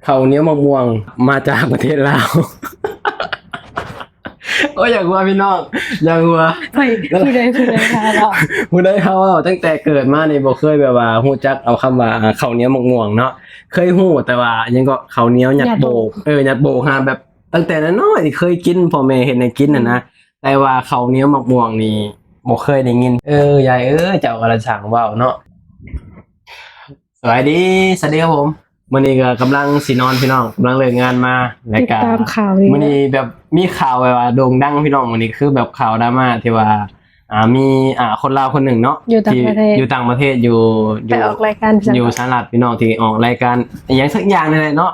ເຂົ້າໜຽວໝາກມ່ວງມາຈາກປະເທດລາວ. ໂອ້ຍ ຢາກຫົວພີ່ນ້ອງ ຢາກຫົວ. ໃຜ ຜູ້ໃດ ຜູ້ໃດພາເວົ້າ? ຜູ້ໃດພາເວົ້າ? ຕັ້ງແຕ່ເກີດມານີ້ບໍ່ເຄີຍແບບວ່າຮູ້ຈັກເອົາຄຳວ່າ ອ່າ ເຂົ້າໜຽວໝາກມ່ວງເນາະ. ເຄີຍຮູ້ແຕ່ວ່າຫຍັງເກາະ ເຂົ້າໜຽວຍັດໂບກ. ຍັດໂບກ. ເອີ ຍັດໂບກຫາແບບ ຕັ້ງແຕ່ນ້ອຍໆ ເຄີຍກິນ ພໍ່ແມ່ເຮັດໃຫ້ກິນຫັ້ນນະ. ອືມ ແຕ່ວ່າເຂົ້າໜຽວໝາກມ່ວງນີ້ບໍ່ເຄີຍໄດ້ຍິນ. ເອີ ຍາຍເອີຍ ເຈົ້າກະລະຊ່າງເວົ້າເນາະ. ສະບາຍດີ ສະຫວັດດີຄັບຜົມ. ມື້ນີ້ກໍກຳລັງຊິນອນພີ່ນ້ອງ ກຳລັງເລີກງານມາ ແລ້ວກໍ ຕິດຕາມຂ່າວຢູ່ ມື້ນີ້ແບບມີຂ່າວແບບວ່າໂດ່ງດັງພີ່ນ້ອງ. ມື້ນີ້ຄືແບບຂ່າວດຣາມາທີ່ວ່າ ອ່າ ມີ ອ່າ ຄົນລາວຄົນໜຶ່ງເນາະ ຢູ່ຕ່າງປະເທດ ທີ່ຢູ່ຕ່າງປະເທດ ຢູ່ ໄປອອກລາຍການ ຢູ່ສະຫະລັດພີ່ນ້ອງ ທີ່ອອກລາຍການອີ່ຫຍັງສັກຢ່າງນີ້ແຫຼະເນາະ.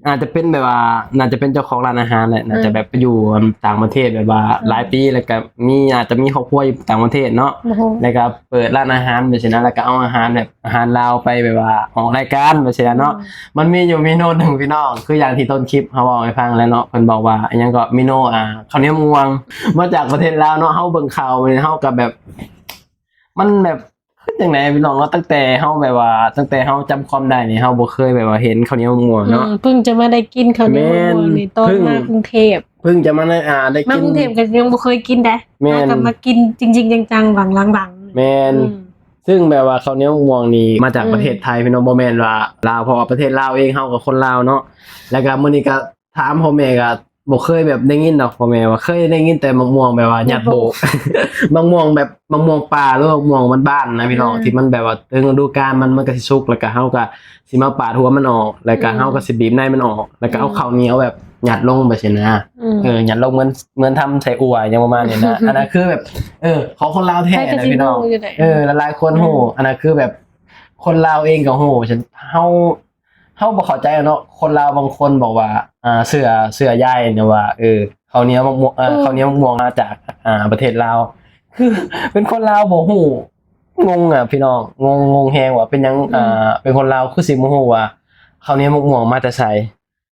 ອາດຈະເປັນແບບວ່າ ໜ້າຈະເປັນເຈົ້າຂອງຮ້ານອາຫານແຫຼະ ອືມ ໜ້າຈະແບບໄປຢູ່ ອັນ ຕ່າງປະເທດ ແບບວ່າ ອືມ ຫຼາຍປີ ແລ້ວກໍມີ ອາດຈະມີຄອບຄົວຢູ່ຕ່າງປະເທດເນາະ ແລ້ວກໍເປີດຮ້ານອາຫານແບບຊີ້ນະ ແລ້ວກໍເອົາອາຫານແບບ ອາຫານລາວໄປແບບວ່າອອກລາຍການແບບຊີ້ນະເນາະ. ອືມ ມັນມີຢູ່ເມນູໜຶ່ງພີ່ນ້ອງ ຄືຢ່າງທີ່ຕົ້ນຄລິບເຮົາເວົ້າໃຫ້ຟັງແລ້ວເນາະ ເພິ່ນບອກວ່າ ອີ່ຫຍັງເກາະ ເມນູ ອ່າ ເຂົ້າໜຽວໝາກມ່ວງ ມາຈາກປະເທດລາວເນາະ. ເຮົາເບິ່ງຂ່າວນີ້ ເຮົາກໍແບບ ມັນແບບ ຄືຈັ່ງໃດພີ່ນ້ອງເນາະ ຕັ້ງແຕ່ເຮົາແບບວ່າ ຕັ້ງແຕ່ເຮົາຈຳຄວາມໄດ້ນີ້ ເຮົາບໍ່ເຄີຍແບບວ່າເຫັນເຂົ້າໜຽວໝາກມ່ວງເນາະ. ອືມ ເພິ່ງຈະມາໄດ້ກິນເຂົ້າໜຽວໝາກມ່ວງນີ້ ແມ່ນ ຕອນ ເພິ່ງ ມາກຸງເທບ ເພິ່ງຈະມາ ອ່າ ໄດ້ກິນ ມາກຸງເທບກໍຍັງບໍ່ເຄີຍກິນເດ້. ແມ່ນ ມາກໍມາກິນຈິງໆຈັງໆຫຼັງໆໆ. ແມ່ນ ອືມ ຊຶ່ງແບບວ່າເຂົ້າໜຽວໝາກມ່ວງນີ້ມາຈາກ ອືມ ປະເທດໄທພີ່ນ້ອງ ບໍ່ແມ່ນວ່າລາວ ເພາະວ່າປະເທດລາວເອງ ເຮົາກໍຄົນລາວເນາະ. ແລ້ວກໍມື້ນີ້ກໍ ຖາມພໍ່ແມ່ກໍບໍ່ເຄີຍແບບໄດ້ຍິນດອກ ພໍ່ແມ່ວ່າເຄີຍໄດ້ຍິນແຕ່ໝາກມ່ວງແບບວ່າຍັດໂບກ ຍັດໂບກ ໝາກມ່ວງແບບ ໝາກມ່ວງປ່າ ຫຼືວ່າໝາກມ່ວງບ້ານໆນະພີ່ນ້ອງ ອືມ ທີ່ມັນແບບວ່າເຖິງລະດູການມັນ ມັນກໍຊິສຸກ ແລ້ວກໍເຮົາກໍຊິມາປາດຫົວມັນອອກ ແລ້ວກໍ ອືມ ເຮົາກໍຊິບີບໃນມັນອອກ ແລ້ວກໍເອົາ ອືມ ເຂົ້າໜຽວແບບຍັດລົງໄປຊີ້ນະ. ອືມ ເອີ ຍັດລົງເໝືອນ ເໝືອນທຳໃສ່ອົ່ວຫຍັງປະມານນີ້ນະ. ອັນນັ້ນຄືແບບ ເອີ ຂອງຄົນລາວແທ້ນະພີ່ນ້ອງ. ເອີ ຫຼາຍໆຄົນຮູ້ ອືມ ອັນນັ້ນຄືແບບຄົນລາວເອງກໍຮູ້. ເຮົາ ເຮົາບໍ່ເຂົ້າໃຈເນາະ ຄົນລາວບາງຄົນບອກວ່າ ອ່າ ເຊື່ອ ເຊື່ອຍາຍນະວ່າ ເອີ ເຂົ້າໜຽວໝາກມ່ວງ ເອີ ເອີ ເຂົ້າໜຽວໝາກມ່ວງມາຈາກ ອ່າ ປະເທດລາວ ຄືເປັນຄົນລາວບໍ່ຮູ້ ງົງອະພີ່ນ້ອງ ງົງ ງົງແຮງວ່າເປັນຫຍັງ ອືມ ອ່າ ເປັນຄົນລາວຄືຊິບໍ່ຮູ້ວ່າເຂົ້າໜຽວໝາກມ່ວງມາແຕ່ໃສ.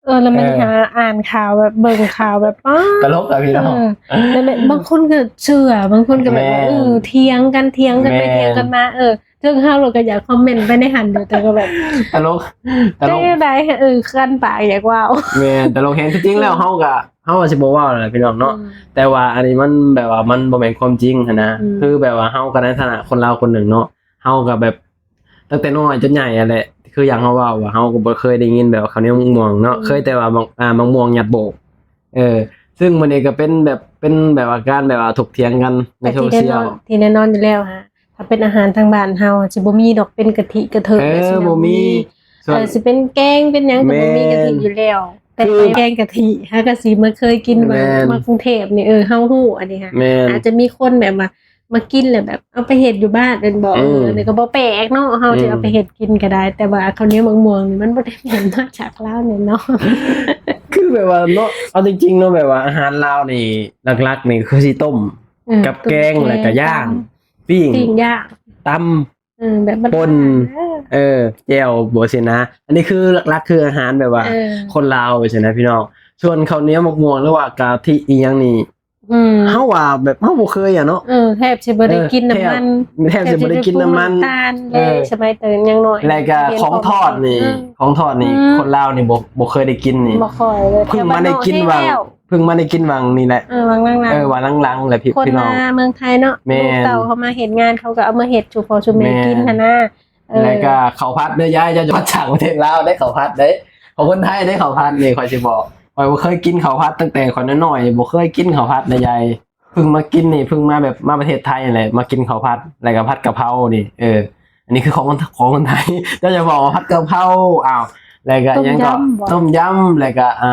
ເອີ ແລ້ວມັນ ເອີ ຫາອ່ານຂ່າວແບບ ເບິ່ງຂ່າວແບບ ປ້າ ຕະຫຼົກອະພີ່ນ້ອງ ເອີ ແລ້ວແບບບາງຄົນກໍເຊື່ອ ບາງຄົນກໍແບບວ່າ ແມ່ນ ເອີ ຖຽງກັນ ຖຽງກັນໄປ ແມ່ນ ຖຽງກັນມາ ເອີ ເຊິ່ງເຮົາກໍຢາກຄອມເມັນໄປໃນຫັ້ນຢູ່ ແຕ່ກໍແບບ ຕະຫຼົກ ຕະຫຼົກ ຈັ່ງໃດ ເອີ ຄັນປາກຢາກເວົ້າ ແມ່ນ ຕະຫຼົກແຮງ. ທີ່ຈິງແລ້ວ ອືມ ເຮົາກໍ ເຮົາກໍຊິບໍ່ເວົ້າແຫຼະພີ່ນ້ອງເນາະ ອືມ ແຕ່ວ່າອັນນີ້ມັນແບບວ່າມັນບໍ່ແມ່ນຄວາມຈິງຫັ້ນນະ ອືມ ຄືແບບວ່າເຮົາກໍໃນຖານະຄົນລາວຄົນໜຶ່ງເນາະ ເຮົາກໍແບບ ຕັ້ງແຕ່ນ້ອຍຈົນໃຫຍ່ຫັ້ນແຫຼະ ຄືຢ່າງເຮົາເວົ້າວ່າ ເຮົາກໍບໍ່ເຄີຍໄດ້ຍິນແບບວ່າເຂົ້າໜຽວໝາກມ່ວງເນາະ ອືມ ເຄີຍແຕ່ວ່າໝາກ ອ່າ ໝາກມ່ວງຍັດໂບກ ເອີ ຊຶ່ງມື້ນີ້ກໍເປັນແບບ ເປັນແບບວ່າການແບບວ່າຖົກຖຽງກັນໃນໂຊຊຽວ ທີ່ແນ່ນອນ ທີ່ແນ່ນອນຢູ່ແລ້ວຫະ ຖ້າເປັນອາຫານທາງບ້ານເຮົາຊິບໍ່ມີດອກ ເປັນກະທິກະເທີ ເອີ ຊິບໍ່ມີ ເອີ ສ່ວນ ຊິເປັນແກງເປັນຫຍັງກໍບໍ່ມີ ແມ່ນ ກະທິຢູ່ແລ້ວ ແຕ່ ຄື ແກງກະທິ ເຮົາກໍຊິມາເຄີຍກິນ ແມ່ນ ມາກຸງເທບນີ້ ເອີ ເຮົາຮູ້ອັນນີ້ຫະ ແມ່ນ ອາດຈະມີຄົນແບບວ່າ ມາກິນແລ້ວແບບເອົາໄປເຮັດຢູ່ບ້ານແມ່ນບໍ່? ອືມ ເອີ ນີ້ກໍບໍ່ແປກເນາະ ເຮົາ ອືມ ຊິເອົາໄປເຮັດກິນກໍໄດ້ ແຕ່ວ່າເຂົ້າໜຽວໝາກມ່ວງນີ້ມັນບໍ່ໄດ້ແມ່ນມາຈາກລາວແນ່ນອນ ຄືແບບວ່າເນາະ ເອົາຈິງໆເນາະ ແບບວ່າອາຫານລາວນີ້ຫຼັກໆນີ້ຄືຊິຕົ້ມ ເອີ ຕົ້ມ ກັບແກງ ແລ້ວກໍຍ່າງ ປີ້ງ ປີ້ງ ຍ່າງ ຕຳ ເອີ ແບບບ້ານໆ ປົ່ນ ເອີ ເອີ ແຈ່ວບໍ່ຊີ້ນະ ອັນນີ້ຄືຫຼັກໆຄືອາຫານແບບວ່າ ເອີ ຄົນລາວຊີ້ນະພີ່ນ້ອງ ສ່ວນເຂົ້າໜຽວໝາກມ່ວງ ຫຼືວ່າກະທິອີ່ຫຍັງນີ້ ອືມ ເຮົາວ່າແບບເຮົາບໍ່ເຄີຍອະເນາະ ເອີ ແທບຊິບໍ່ໄດ້ກິນນ້ຳມັນ ເອີ ແທບ ແທບຊິບໍ່ໄດ້ກິນນ້ຳມັນ ກິນນ້ຳຕານເລີຍ ເອີ ສະໄໝແຕ່ຍັງນ້ອຍ ແລ້ວກໍຂອງທອດນີ້ ເອີ ຂອງທອດນີ້ ອືມ ຄົນລາວນີ້ບໍ່ ບໍ່ເຄີຍໄດ້ກິນນີ້ ບໍ່ຄ່ອຍເລີຍ ເພິ່ງມາໄດ້ກິນຫວ່າງ ເພິ່ງມາໄດ້ກິນຫວ່າງນີ້ແຫຼະ ເອີ ຫວ່າງຫຼັງໆ ເອີ ຫວ່າງຫຼັງໆແຫຼະ ພີ່ ຄົນມາເມືອງໄທເນາະ ແມ່ນ ລູກເຕົ້າເຂົາມາເຮັດງານ ເຂົາກໍເອົາມາເຮັດສູ່ພໍ່ສູ່ແມ່ກິນຫັ້ນນະ ເອີ ແລ້ວກໍເຂົ້າຜັດເດີຍາຍ ເຈົ້າຈະມາສ້າງປະເທດລາວໄດ້ ເຂົ້າຜັດເດ້ ຂອງຄົນໄທເດ້ ເຂົ້າຜັດນີ້ ຂ້ອຍຊິບອກ ຂ້ອຍບໍ່ເຄີຍກິນເຂົ້າຜັດຕັ້ງແຕ່ຂ້ອຍນ້ອຍໆ ບໍ່ເຄີຍກິນເຂົ້າຜັດເລີຍຍາຍ ເພິ່ງມາກິນນີ້ ເພິ່ງມາແບບມາປະເທດໄທນີ້ແຫຼະ ມາກິນເຂົ້າຜັດ ແລ້ວກໍຜັດກະເພົານີ້ ເອີ ອັນນີ້ຄືຂອງ ຂອງຄົນໄທ ເຈົ້າຈະບອກວ່າຜັດກະເພົາ ອ້າວ ແລ້ວກໍອີ່ຫຍັງກໍ ຕົ້ມຢຳ ຕົ້ມຢຳ ແລ້ວກໍ ອ່າ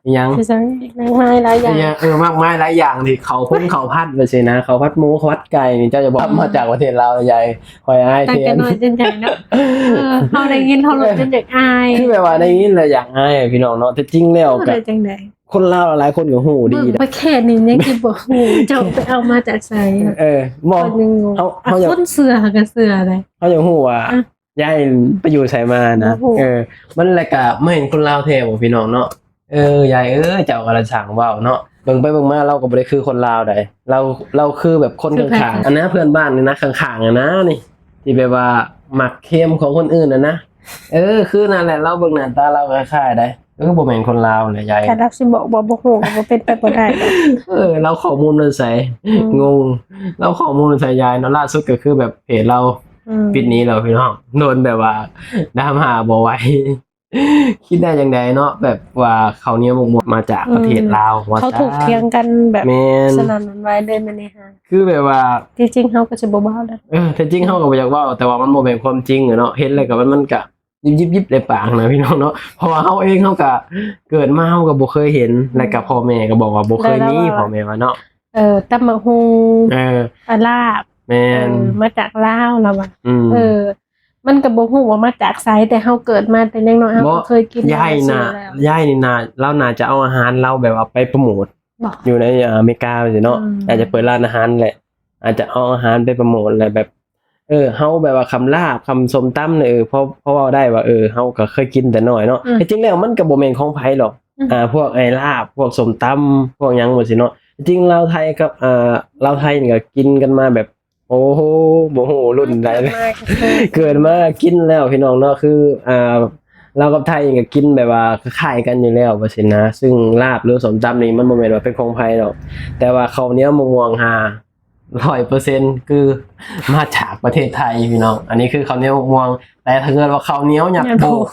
ອີ່ຫຍັງ ຄືຫຍັງອີກ ມາກມາຍຫຼາຍຢ່າງ ອີ່ຫຍັງ ເອີ ມາກມາຍຫຼາຍຢ່າງທີ່ເຂົາຄົນເຂົ້າຜັດແບບຊີ້ນະ ເຂົ້າຜັດໝູ ເຂົ້າຜັດໄກ່ນີ້ ເຈົ້າຈະບອກ ອືມ ມາຈາກປະເທດລາວເລີຍຍາຍ ຂ້ອຍອາຍແທນ ຕັ້ງແຕ່ນ້ອຍຈົນໃຫຍ່ເນາະ ເອີ ເຮົາໄດ້ຍິນເຮົາລົດຈົນຢາກອາຍ ຄືແບບວ່າໄດ້ຍິນແລ້ວຢາກອາຍພີ່ນ້ອງເນາະ ແຕ່ຈິງແລ້ວກໍ ເອີ ຈັ່ງໃດ ຄົນລາວຫຼາຍໆຄົນກໍຮູ້ດີ ເບິ່ງໄປແຄ່ນີ້ຍັງຊິບໍ່ຮູ້ ເຈົ້າໄປເອົາມາຈາກໃສ? ເອີ ບໍ່ ເຮົາ ເຮົາຢາກ ຄົນເຊື່ອກໍເຊື່ອໄດ໋ ເຮົາຢາກຮູ້ວ່າ ຍາຍໄປຢູ່ໃສມານະ ເອີ ມັນແລ້ວກະມາເຫັນຄົນລາວແທ້ບໍ່ພີ່ນ້ອງເນາະ ເອີ ຍາຍເອີຍ ເຈົ້າກໍລະຊ່າງເວົ້າເນາະ ເບິ່ງໄປເບິ່ງມາລາວກໍບໍ່ໄດ້ຄືຄົນລາວໃດ໋ ລາວ ລາວຄືແບບຄົນຂ້າງໆ ອັນນະ ເພື່ອນບ້ານນີ້ນະ ຂ້າງໆ ຫັ້ນນະນີ້ ທີ່ແບບວ່າມັກເຄມຂອງຄົນອື່ນຫັ້ນນະ ເອີ ຄືນັ້ນແຫຼະ ລາວເບິ່ງໜ້າຕາລາວຄ້າຍໆໃດ ເອີ ບໍ່ແມ່ນຄົນລາວແຫຼະຍາຍ. ຖ້າລາວຊິບອກວ່າບໍ່ຮູ້ກໍບໍ່ເປັນໄປບໍ່ໄດ້ດອກ. ເອີ ລາວຂໍ້ມູນມາໃສ? ອືມ ງົງ ລາວຂໍ້ມູນມາໃສຍາຍເນາະ. ລ່າສຸດກໍຄືແບບເພຈລາວ ອືມ ປິດໜີແລ້ວພີ່ນ້ອງ ໂດນແບບວ່າດຣາມາບໍ່ໄຫວ. ຄິດໄດ້ຈັ່ງໃດເນາະ ແບບວ່າເຂົ້າໜຽວໝົກມ່ວງມາຈາກປະເທດລາວ ອືມ ວ່າຊັ້ນ ເຂົາຖົກຖຽງກັນແບບ ແມ່ນ ສະໜັ່ນຫວັ່ນໄຫວເລີຍມື້ນີ້ຫາ. ຄືແບບວ່າ ທີ່ຈິງເຮົາກໍຊິບໍ່ເວົ້າແລ້ວ ເອີ ທີ່ຈິງເຮົາກໍບໍ່ຢາກເວົ້າ ແຕ່ວ່າມັນບໍ່ແມ່ນຄວາມຈິງເນາະ. ເຫັນແລ້ວກໍມັນ ມັນກໍຍິບໆໃນປາກນະພີ່ນ້ອງເນາະ. ເພາະວ່າເຮົາເອງເຮົາກໍເກີດມາເຮົາກໍບໍ່ເຄີຍເຫັນ ອືມ ແລ້ວກໍພໍ່ແມ່ກໍບອກວ່າບໍ່ເຄີຍມີ ແລ້ວລາວວ່າ ພໍ່ແມ່ວ່າເນາະ ເອີ ຕຳບັກຫຸ່ງ ເອີ ອາ ລາບ ແມ່ນ ເອີ ມາຈາກລາວລາວວ່າ ອືມ ເອີ ມັນກໍບໍ່ຮູ້ວ່າມາຈາກໃສ ແຕ່ເຮົາເກີດມາແຕ່ຍັງນ້ອຍ ເຮົາກໍເຄີຍກິນ ຍາຍ ແລ້ວ ນະ ຍາຍນີ້ນະ ລາວໜ້າຈະເອົາອາຫານລາວແບບວ່າໄປໂປຣໂມດ ບໍ່ ຢູ່ໃນອາເມລິກາຊີ້ເນາະ ອືມ ອາດຈະເປີດຮ້ານອາຫານແຫຼະ ອາດຈະເອົາອາຫານໄປໂປຣໂມດ ແລ້ວແບບ ເອີ ເຮົາແບບວ່າຄຳລາບ ຄຳສົ້ມຕຳນີ້ ເອີ ພໍ ພໍເວົ້າໄດ້ວ່າ ເອີ ເຮົາກໍເຄີຍກິນແຕ່ນ້ອຍເນາະ ອືມ ທີ່ຈິງແລ້ວມັນກໍບໍ່ແມ່ນຂອງໃຜດອກ ອືມ ອາ ພວກໄອ້ລາບ ພວກສົ້ມຕຳ ພວກຫຍັງວ່າຊີ້ເນາະ. ທີ່ຈິງລາວໄທກັບ ອາ ລາວໄທນີ້ກໍກິນກັນມາແບບ ໂອ້ໂຫ ບໍ່ຮູ້ລຸ້ນໃດ ເກີດມາກໍເຄີຍ ເກີດມາກໍກິນແລ້ວພີ່ນ້ອງເນາະ. ຄື ອ່າ ລາວກັບໄທນີ້ກໍກິນແບບວ່າຄ້າຍໆກັນຢູ່ແລ້ວວ່າຊີ້ນະ ຊຶ່ງລາບ ຫຼື ສົ້ມຕຳນີ້ມັນບໍ່ແມ່ນວ່າເປັນຂອງໃຜດອກ ແຕ່ວ່າເຂົ້າໜຽວໝົກມ່ວງຫາ ຮ້ອຍເປີເຊັນ ຄືມາຈາກປະເທດໄທພີ່ນ້ອງ. ອັນນີ້ຄືເຂົ້າໜຽວໝົກມ່ວງ ແຕ່ຖ້າເກີດວ່າເຂົ້າໜຽວຫຍັບໂບກ ຫຍັບໂບກ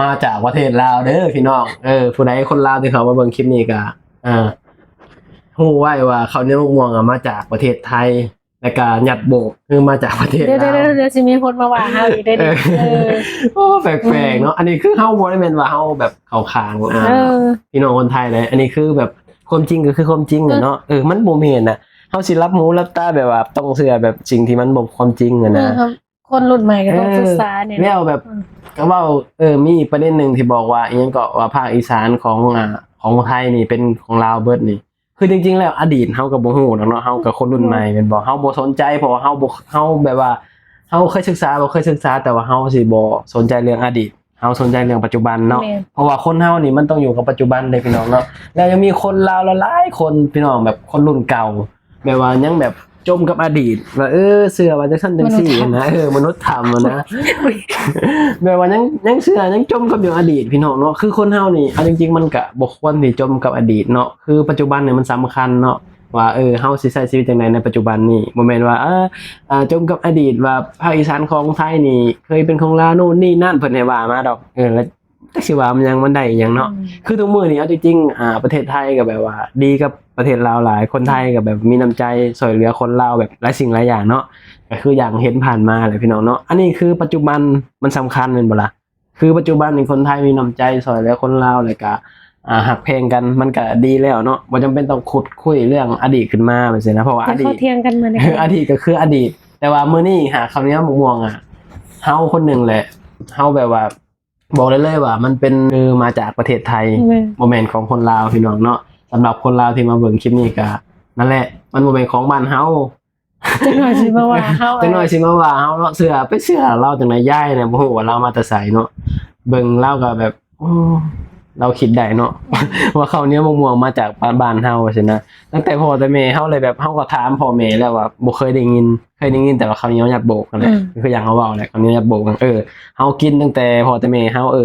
ມາຈາກປະເທດລາວເດີພີ່ນ້ອງ. ເອີ ຜູ້ໃດຄົນລາວທີ່ເຂົ້າມາເບິ່ງຄລິບນີ້ກໍ ເອີ ຮູ້ໄວ້ວ່າເຂົ້າໜຽວໝົກມ່ວງອະ ມາຈາກປະເທດໄທ ແລ້ວກະຫຍັບໂບກຄືມາຈາກປະເທດລາວ. ດຽວໆໆ ດຽວຊິມີຄົນມາວ່າເຮົາອີກເດ້. ເອີ ເອີ ໂອ້ ແປກໆເນາະ. ອືມ ອັນນີ້ຄືເຮົາບໍ່ໄດ້ແມ່ນວ່າເຮົາແບບເຂົ້າຂ້າງ ອ່າ ເອີ ພີ່ນ້ອງຄົນໄທເດ້. ອັນນີ້ຄືແບບຄວາມຈິງກໍຄືຄວາມຈິງແຫຼະເນາະ. ເອີ ມັນບໍ່ແມ່ນນະ ເຮົາຊິຫຼັບຫູຫຼັບຕາແບບວ່າຕ້ອງເຊື່ອແບບສິ່ງທີ່ມັນບໍ່ຄວາມຈິງຫັ້ນນະ. ເອີ ຄົນລຸ້ນໃໝ່ກໍຕ້ອງ ເອີ ສຶກສານີ້ແຫຼະ ແລ້ວແບບ ອືມ ກໍເວົ້າ ເອີ ມີອີກປະເດັນໜຶ່ງທີ່ບອກວ່າ ອີ່ຫຍັງເກາະ ວ່າພາກອີສານຂອງ ອ່າ ຂອງໄທນີ້ເປັນຂອງລາວເບິດນີ້. ຄືຈິງໆແລ້ວອະດີດເຮົາກໍບໍ່ຮູ້ດອກເນາະ ເຮົາກໍຄົນລຸ້ນໃໝ່ແມ່ນບໍ່ ເຮົາບໍ່ສົນໃຈ ເພາະວ່າເຮົາບໍ່ ເຮົາແບບວ່າເຮົາເຄີຍສຶກສາບໍ່ເຄີຍສຶກສາ ແຕ່ວ່າເຮົາຊິບໍ່ສົນໃຈເລື່ອງອະດີດ ເຮົາສົນໃຈເລື່ອງປັດຈຸບັນເນາະ. ແມ່ນ ເພາະວ່າຄົນເຮົານີ້ມັນຕ້ອງຢູ່ກັບປັດຈຸບັນເດ້ພີ່ນ້ອງເນາະ. ແລ້ວຍັງມີຄົນລາວຫຼາຍໆຄົນພີ່ນ້ອງ ແບບຄົນລຸ້ນເກົ່າ ແບບວ່າຍັງແບບຈົມກັບອະດີດ ວ່າ ເອີ ເຊື່ອວ່າຈັ່ງຊັ້ນຈັ່ງຊີ້ຫັ້ນນະ ມະນຸດທຳ ເອີ ມະນຸດທຳຫັ້ນນະ ແບບວ່າຍັງ ຍັງເຊື່ອ ຍັງຈົມກັບຢູ່ອະດີດພີ່ນ້ອງເນາະ. ຄືຄົນເຮົານີ້ ເອົາຈິງໆ ມັນກະບໍ່ຄວນທີ່ຈົມກັບອະດີດເນາະ ຄືປັດຈຸບັນນີ້ມັນສຳຄັນເນາະ ວ່າ ເອີ ເຮົາຊິໃຊ້ຊີວິດຈັ່ງໃດໃນປັດຈຸບັນນີ້. ບໍ່ແມ່ນວ່າ ເອີ ຈົມກັບອະດີດວ່າພາກອີສານຂອງໄທນີ້ເຄີຍເປັນຂອງລາວ ໂນ່ນນີ້ນັ້ນ ເພິ່ນໃຫ້ວ່າມາດອກ ເອີ ແລ້ວ ຈັກຊິວ່າມັນຫຍັງ ມັນໄດ້ອີ່ຫຍັງເນາະ. ອືມ ຄືທຸກມື້ນີ້ເອົາຈິງໆ ອ່າ ປະເທດໄທກໍແບບວ່າດີກັບປະເທດລາວຫຼາຍ ຄົນໄທກໍແບບມີນ້ຳໃຈຊ່ວຍເຫຼືອຄົນລາວແບບຫຼາຍສິ່ງຫຼາຍຢ່າງເນາະ ກໍຄືຢ່າງເຫັນຜ່ານມາແຫຼະພີ່ນ້ອງເນາະ. ອັນນີ້ຄືປັດຈຸບັນມັນສຳຄັນແມ່ນບໍ່ລະ? ຄືປັດຈຸບັນນີ້ຄົນໄທມີນ້ຳໃຈຊ່ວຍເຫຼືອຄົນລາວ ແລ້ວກໍ ອ່າ ຮັກແພງກັນ ມັນກໍດີແລ້ວເນາະ ບໍ່ຈຳເປັນຕ້ອງຂຸດຄຸຍເລື່ອງອະດີດຂຶ້ນມາແບບຊີ້ນະ ເພາະວ່າອະດີດ ທີ່ເຂົາຖຽງກັນມື້ນີ້ ອະດີດກໍຄືອະດີດ ແຕ່ວ່າມື້ນີ້ຫາເຂົ້າໜຽວໝົກມ່ວງອະ ເຮົາຄົນໜຶ່ງແຫຼະ ເຮົາແບບວ່າ ບອກໄດ້ເລີຍວ່າມັນເປັນ ຄືມາຈາກປະເທດໄທ ແມ່ນ ບໍ່ແມ່ນຂອງຄົນລາວພີ່ນ້ອງເນາະ. ສຳລັບຄົນລາວທີ່ມາເບິ່ງຄລິບນີ້ກໍ ນັ້ນແຫຼະ ມັນບໍ່ແມ່ນຂອງບ້ານເຮົາ. ຈັກໜ້ອຍຊິມາວ່າເຮົາ ຈັກໜ້ອຍຊິມາວ່າເຮົາເນາະ. ເຊື່ອ ໄປເຊື່ອລາວຈັ່ງໃດ ຍາຍນະ ບໍ່ຮູ້ວ່າລາວມາແຕ່ໃສເນາະ. ເບິ່ງລາວກໍແບບ ໂອ້ ລາວຄິດໄດ້ເນາະ ວ່າເຂົ້າໜຽວໝົກມ່ວງມາຈາກບ້ານເຮົາຊີ້ນະ. ຕັ້ງແຕ່ພໍ່ແຕ່ແມ່ເຮົາເລີຍ ແບບເຮົາກໍຖາມພໍ່ແມ່ແລ້ວວ່າບໍ່ເຄີຍໄດ້ຍິນ ເຄີຍໄດ້ຍິນແຕ່ວ່າເຂົ້າໜຽວຫຍັບໂບກຫັ້ນແຫຼະ. ອືມ ຄືຢ່າງເຮົາເວົ້າແຫຼະ ເຂົ້າໜຽວຫຍັບໂບກ ເອີ ເຮົາກິນຕັ້ງແຕ່ພໍ່ແຕ່ແມ່ເຮົາ ເອີ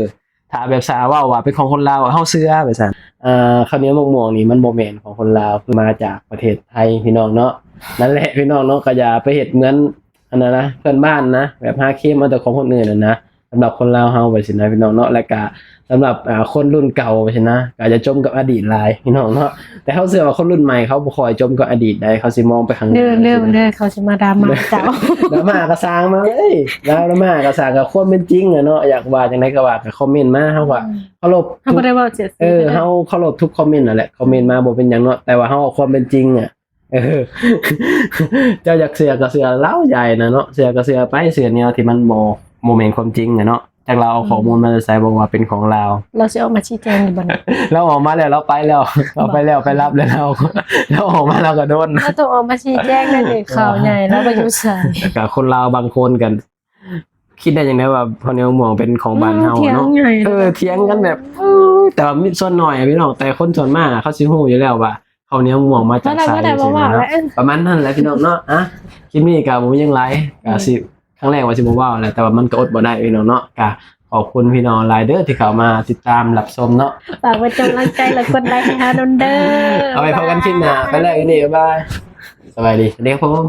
ຖ້າແບບສາເວົ້າວ່າເປັນຂອງຄົນລາວ ເຮົາເຊື່ອວ່າຊັ້ນ. ເອີ ເຂົ້າໜຽວໝົກມ່ວງນີ້ມັນບໍ່ແມ່ນຂອງຄົນລາວ ຄືມາຈາກປະເທດໄທພີ່ນ້ອງເນາະ. ນັ້ນແຫຼະພີ່ນ້ອງເນາະ ກໍຢ່າໄປເຮັດເໝືອນອັນນັ້ນນະ ເພື່ອນບ້ານນະ ແບບຫາເຄມເອົາແຕ່ຂອງຄົນອື່ນຫັ້ນນະ. ສຳລັບຄົນລາວເຮົາໄປຊີ້ນະພີ່ນ້ອງເນາະ ແລ້ວກະສຳລັບ ອ່າ ຄົນລຸ້ນເກົ່າໄປຊີ້ນະ ກະຈະຈົມກັບອະດີດຫຼາຍພີ່ນ້ອງເນາະ. ແຕ່ເຮົາເຊື່ອວ່າຄົນລຸ້ນໃໝ່ເຂົາບໍ່ຄ່ອຍຈົມກັບອະດີດໃດ ເຂົາຊິມອງໄປຂ້າງໜ້າ. ເດີ ເດີ ເດີ ເຂົາຊິມາດຣາມາເຈົ້າ ດຣາມາກະສ້າງມາເລີຍ ດຣາມາກະສ້າງ ກະຄວາມເປັນຈິງອະເນາະ. ຢາກວ່າຈັ່ງໃດກະວ່າ ກະຄອມເມັນມາ ເຮົາກະເຄົາລົບ ເຮົາບໍ່ໄດ້ເວົ້າເຈດ ເອີ ເຮົາເຄົາລົບທຸກຄອມເມັນຫັ້ນແຫຼະ ຄອມເມັນມາບໍ່ເປັນຫຍັງເນາະ ແຕ່ວ່າເຮົາເອົາຄວາມເປັນຈິງອະ ເອີ ເຈົ້າຢາກເຊື່ອກໍເຊື່ອລາວໃຫຍ່ນະເນາະ ເຊື່ອກໍເຊື່ອໄປ ເຊື່ອແນວທີ່ມັນບໍ່ ບໍ່ແມ່ນຄວາມຈິງນະເນາະ. ຈັກລາວເອົາຂໍ້ມູນມາແຕ່ໃສ ບອກວ່າເປັນຂອງລາວ. ລາວຊິອອກມາຊີ້ແຈງຢູ່ບໍ່ນີ້? ລາວອອກມາແລ້ວ ລາວໄປແລ້ວ ລາວໄປແລ້ວ ໄປລັບແລ້ວ ລາວ ລາວອອກມາແລ້ວກໍໂດນ. ລາວຕ້ອງອອກມາຊີ້ແຈງແນວນີ້ ຂ່າວໃຫຍ່ລາວໄປຢູ່ໃສ? ກໍຄົນລາວບາງຄົນກໍ ຄິດໄດ້ຈັ່ງໃດວ່າເຂົ້າໜຽວໝົກມ່ວງເປັນຂອງບ້ານເຮົາເນາະ. ເອີ ຖຽງກັນແບບ ເອີ ແຕ່ວ່າມີສ່ວນໜ້ອຍພີ່ນ້ອງ ແຕ່ຄົນສ່ວນມາເຂົາຊິຮູ້ຢູ່ແລ້ວວ່າເຂົ້າໜຽວໝົກມ່ວງມາຈາກໃສ ປະມານນັ້ນແຫຼະພີ່ນ້ອງເນາະ. ອະ ຄລິບນີ້ກໍບໍ່ມີຫຍັງຫຼາຍ ກໍຊິ ຄັ້ງແລກວ່າຊິບໍ່ເວົ້າແຫຼະ ແຕ່ວ່າມັນກໍອົດບໍ່ໄດ້ພີ່ນ້ອງເນາະ. ກໍ ຂອບຄຸນພີ່ນ້ອງຫຼາຍເດີທີ່ເຂົ້າມາຕິດຕາມຮັບຊົມເນາະ. ຝາກເປັນກຳລັງໃຈ ແລະ ກົດໄລໃຫ້ເຮົານຳເດີ. ເອົາໄວ້ພົບກັນຄລິບໜ້າ. ໄປແລ້ວ ຄລິບນີ້ ບາຍບາຍ ສະບາຍດີ ສະຫວັດດີຄັບຜົມ.